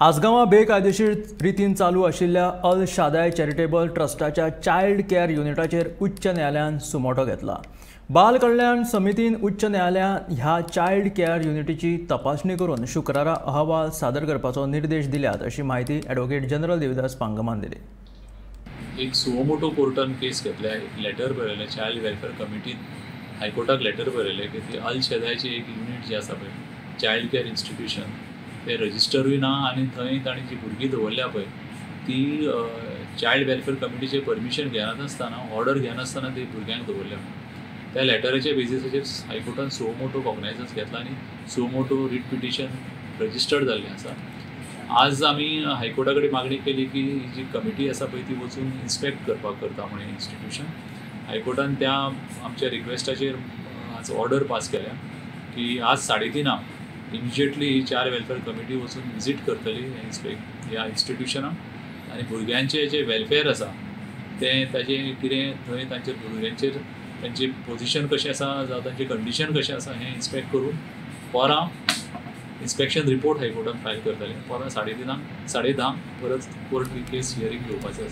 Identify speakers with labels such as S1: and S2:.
S1: आसगांवां बेकायदेशीर रितीन चालू आशिल्ल्या अल शादाय चॅरिटेबल ट्रस्टाच्या चायल्ड केअर युनिटाचेर उच्च न्यायालयान सुमोटो घेतला. बाल कल्याण समितीन उच्च न्यायालयान ह्या चायल्ड केअर युनिटीची तपासणी करून शुक्रारा अहवाल सादर करपाचो निर्देश दिल्यात अशी म्हायती ॲडव्होकेट जनरल देविदास पांगमान दिली.
S2: एक सुओमोटो कोर्टान केस घेतल्या, एक लेटर बरयलें चायल्ड वेलफेअर कमिटीन हायकोर्टाक लेटर बरयलें की ती अल शेदायची एक युनीट जी आसा पळय चायल्ड केअर इन्स्टिट्यूशन ते रजिस्टरूय ना आनी थंय तांणी जी भुरगीं दवरल्या पळय ती चायल्ड वेलफेअर कमिटीचें परमिशन घेनासतना ऑर्डर घेनासतना ती भुरग्यांक दवरल्या. त्या लेटराच्या बेजिसाचेर हायकोर्टान सुओमोटो कॉग्नायजन्स घेतला आनी suo motu writ petition registered जाल्लें आसा. आज आमी हायकोर्टा कडेन मागणी केली की ही जी कमिटी आसा पळय ती वचून इन्स्पेक्ट करपाक करता म्हणून इन्स्टिट्यूशन. हायकोर्टान त्या आमच्या रिक्वेस्टाचेर आज ऑर्डर पास केल्या की आज 3:30 इमिजिएटली ही चायल्ड वेलफेअर कमिटी वचून विजीट करतली इन्स्पेक्ट ह्या इन्स्टिट्यूशनाक आनी भुरग्यांचें जें वेलफेअर आसा तें ताजें कितें थंय तांचे भुरग्यांचेर तांची पोजिशन कशें आसा जावं तांचें कंडिशन कशें आसा हें इन्स्पेक्ट करून परां इन्स्पेक्शन रिपोर्ट हायकोर्टान फायल करतले. परां 3:30 10:30 परत कोर्ट केस हियरींग घेवपाचें आसा.